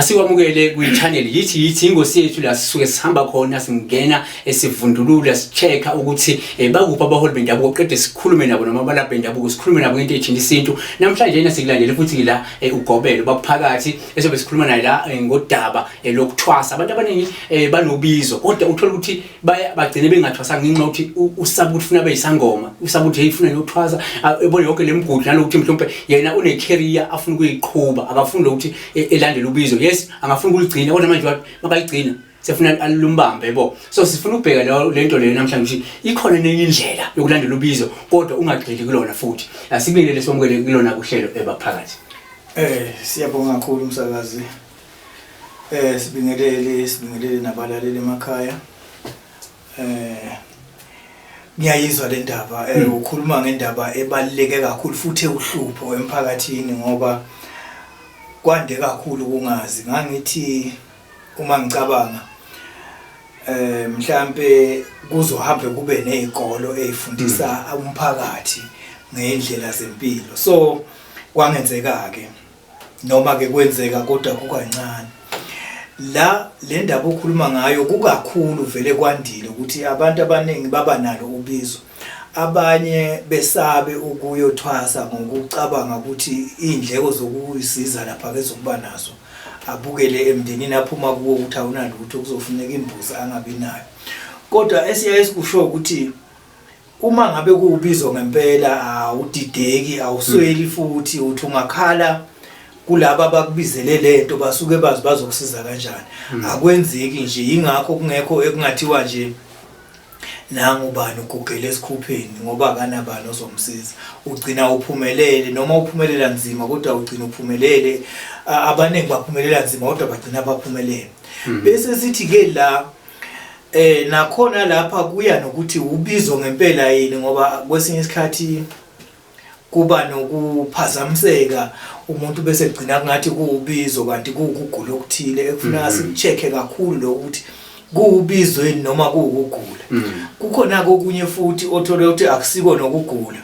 Asikwamukele kwi-channel yithi yithi ingosi yethu la sisuke sihamba khona singena esivundulula si-check-a ukuthi bakuphi abaholi bendabuko qede sikhulume nabo noma abalaphi bendabuko sikhulume nabo ngento ethinta isintu. Namhlanje yena sikulandele futhi la ugobelo bakuphakathi esobe sikhuluma naye la ngodaba lokuthwasa. Abantu abaningi banobizo kodwa uthola ukuthi bagcine bengathwasanga ngenxa yokuthi usaba ukuthi ufuna beyisangoma, usaba ukuthi hey ufuna nokuthwasa, ebona yonke le migudu nalokuthi mhlawumbe yena une-career afuna ukuyiqhuba, akafuni lokuthi elandele ubizo. Yes, angafuna ukuligcina kodwa manje makaligcina sefuna alumbambe yebo. So sifuna ukubheka lento leyo namhlanje ukuthi ikhona nenye indlela yokulandela ubizo kodwa ungagxili kulona futhi. Asikubingelele somukele kulona kuhlelo ebaphakathi. Siyabonga kakhulu umsakazi. Sibingelele sibingelele nabalaleli emakhaya. Ngiyayizwa le ndaba ukhuluma ngendaba ebaluleke kakhulu futhi ewuhlupho emphakathini ngoba kwande kakhulu kungazi. Ngangithi uma ngicabanga mhlambe kuzohambe kube nezikolo ezifundisa umphakathi ngendlela zempilo. So kwangenzeka ke noma ke kwenzeka kodwa kukancane. La le ndaba okhuluma ngayo kukakhulu vele kwandile ukuthi abantu abaningi baba nalo ubizo. Abanye besabe ukuyothwasa ngokucabanga ukuthi iy'ndleko zokuyisiza lapha kezokuba nazo. Abukele emndenini aphuma kuwo ukuthi awunalutho kuzofuneka imbuzi angabi nayo. Kodwa esiyaye sikusho ukuthi uma ngabe kuwubizo ngempela awudideki awusweli futhi uthi ungakhala kulaba abakubizele lento basuke bazi bazokusiza kanjani. Akwenzeki nje yingakho kungekho ekungathiwa nje nangu bani ugugele esikhupheni ngoba akanabani ozomsiza. Ugcina uphumelele noma uphumelela nzima kodwa ugcina uphumelele. Abaningi baphumelela nzima kodwa bagcina baphumelele. Bese sithi ke la nakhona lapha kuya nokuthi ubizo ngempela yini ngoba kwesinye isikhathi kuba nokuphazamiseka umuntu bese kugcina kungathi kuwubizo kanti kuwukugula okuthile ekufuneka sikucheck-e kakhulu lokho ukuthi kuwubizo yini noma kuwukugula. Kukhona kokunye futhi othole ukuthi akusiko nokugula.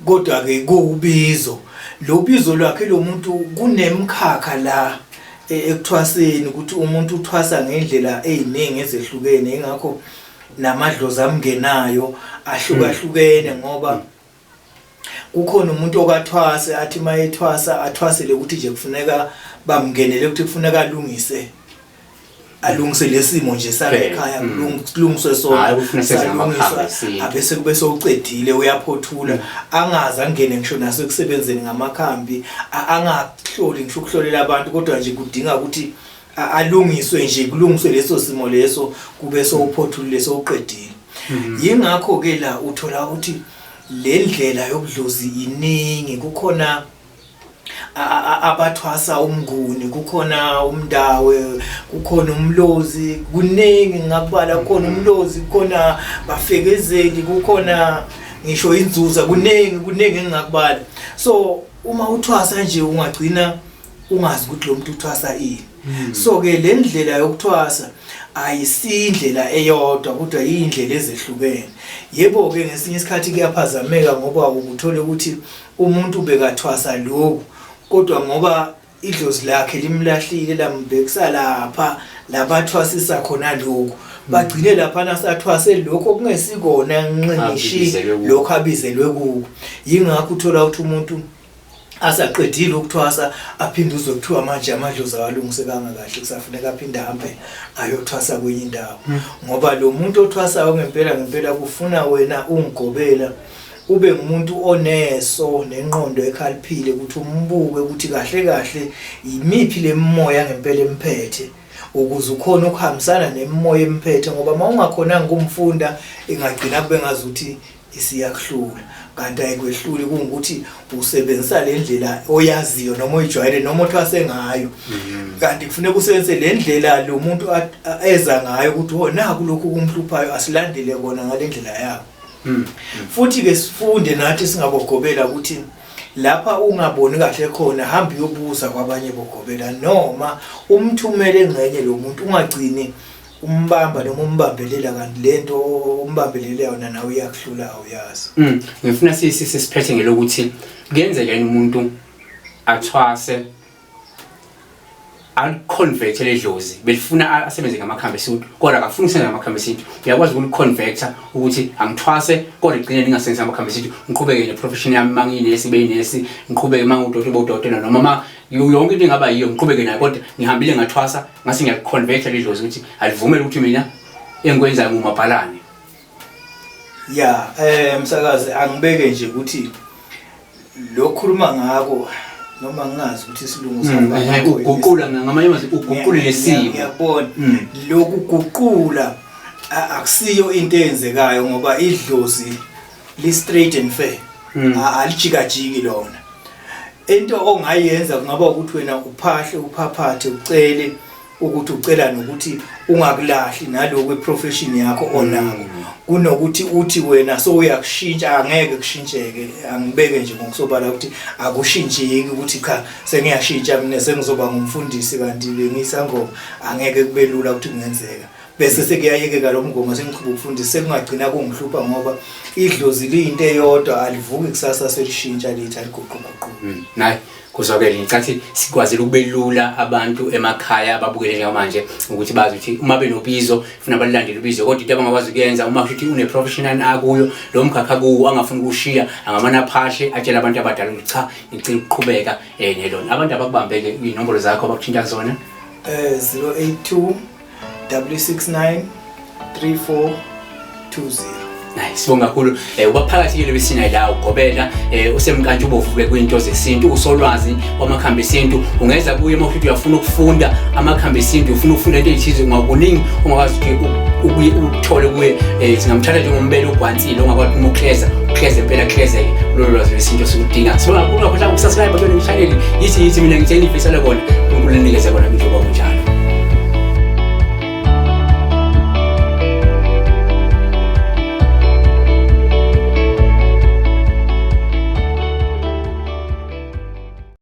Kodwa ke kuwubizo. Lo bizo lwakhe lo muntu kunemkhakha la ekuthwaseni ukuthi umuntu uthwasa ngendlela eziningi ezehlukene ingakho namadlozi amngenayo ahlukahlukene ngoba kukhona umuntu okathwase athi mayethwasa athwasele ukuthi nje kufuneka bamngenele ukuthi kufuneka alungise alungise lesimo nje salekhaya kulungiswe sona salungiswa abese kube sowucedile uyaphothula angaze angene ngisho naso ekusebenzeni ngamakhambi angahloli ngisho ukuhlolela abantu kodwa nje kudinga ukuthi alungiswe nje kulungiswe leso simo leso kube sowuphothulile sowuqedile. Yingakho ke la uthola ukuthi le ndlela yobudlozi iningi kukhona abathwasa umnguni kukhona umndawe kukhona umlozi kuningi ngingakubala kukhona umlozi kukhona bafekezeli kukhona ngisho inzuza kuningi kuningi engingakubala. So uma uthwasa nje ungagcina ungazi ukuthi lo muntu uthwasa ini. So ke le ndlela yokuthwasa ayisindlela eyodwa kodwa iyindlela ezehlukene. Yebo ke ngesinye isikhathi kuyaphazameka ngoba ukuthole ukuthi umuntu bekathwasa lokhu kodwa ngoba idlozi lakhe limlahlile lambhekisa lapha labathwasisa khona lokhu bagcine lapha nasathwase lokho okungesikona nqinishi lokho abizelwe kuko. Yingakho uthola ukuthi umuntu asaqedile ukuthwasa aphinde uzwe kuthiwa manje amadlozi awalungisekanga kahle kusafuneka aphinde ahambe ayothwasa kwenye indawo. Ngoba lo muntu othwasayo ngempela ngempela kufuna wena ungigobela ube ngumuntu oneso nenqondo ekhaliphile ukuthi umbuke ukuthi kahle kahle yimiphi lemimoya ngempela emphethe ukuze ukhona ukuhambisana nemimoya emphethe ngoba uma ungakhonanga ukumfunda ingagcina kube ngazuthi isiyakuhlula kanti ayikwehluli kungukuthi usebenzisa le ndlela oyaziyo noma oyijwayele noma othwase ngayo. Kanti kufuneka usebenzise le ndlela lo muntu eza ngayo ukuthi oh naku lokhu kumhluphayo asilandele kona ngale ndlela yakho. Futhi ke sifunde nathi singabogobela ukuthi lapha ungaboni kahle khona hamba uyobuza kwabanye bogobela noma umthumele engxenye lo muntu ungagcini umbamba noma umbambelela kanti lento umbambelele yona nawe iyakuhlula awuyazi. Ngifuna sisiphethe ngelokuthi kuyenzeka yini umuntu athwase Aliconverte ledlozi belifuna asebenze ngamakhambi esintu, kodwa akafuni ukusebenza ngamakhambi esintu. Uyakwazi ukuliconverta ukuthi angithwase, kodwa igcine lingasebenzisi amakhambi esintu, ngiqhubeke ne-profession yami, uma ngiyinesi beyinesi, ngiqhubeke uma ngudokotela bowudokotela, noma ma yonke into ingaba yiyo ngiqhubeke nayo, kodwa ngihambile ngathwasa ngase ngiyaliconverta ledlozi ukuthi alivumele ukuthi mina engikwenzayo ngumabhalane. Ya, msakazi, angibeke nje ukuthi lokhuluma ngako noma ngingazi ukuthi isilungu sihamba uguqula ngamanye amazwi, uguqule lesimo. Ngiyabona. Lokhu guqula akusiyo into eyenzekayo ngoba idlozi li straight and fair. Alijikajiki lona. Into ongayenza kungaba ukuthi wena uphahle, uphaphathe, ucele ukuthi ucela nokuthi ungakulahli nalokho eprofession yakho onako, kunokuthi uthi wena sowuyakushintsha. Angeke kushintsheke. Angibeke nje ngokusobala ukuthi akushintsheki ukuthi cha, sengiyashintsha mina, sengizoba ngumfundisi kanti bengisangoma. Angeke kube lula ukuthi kungenzeka bese sekuyayekeka lo mngoma, sengiqhuba ukufundisa, sekungagcina kungihlupha ngoba idlozi liyinto eyodwa, alivuki kusasa selishintsha lithi aliguquguquki. Nayi kuzwakele. Ngicathi sikwazile ukubelula abantu emakhaya ababukele njengamanje ukuthi bazi ukuthi uma benobizo funa balandele ubizo, kodwa into abangakwazi ukuyenza uma kusho ukuthi une-professional akuyo lo mkhakha kuwo angafuni ukushiya, angamane aphashe atshele abantu abadala ukuthi cha, ngicela ukuqhubeka nelona. Abantu abakubambeke, iy'nombolo zakho abakuthinta zona? 082 669 3420. Hayi, sibonga kakhulu. Uba phakathi ke lebesina la ugobela usemkantsha ubovu ke kwinto zesintu, usolwazi wamakhambi esintu. Ungeza kuye uma uthi uyafuna ukufunda amakhambi esintu, ufuna ukufunda into ezithize, ungakuningi ungakwazi ukuthi ukuthole kuye. Singamthatha njengombele ogwansile ongakwazi uma ukleza ukleze impela, klezeke lolu lwazi lwesintu osikudinga. Sibonga kakhulu. Ngakhohlwa ukusubscribe kule channel. Yithi mina ngithe nifisela kona, uNkulunkulu anikeze kona njengoba kunjalo.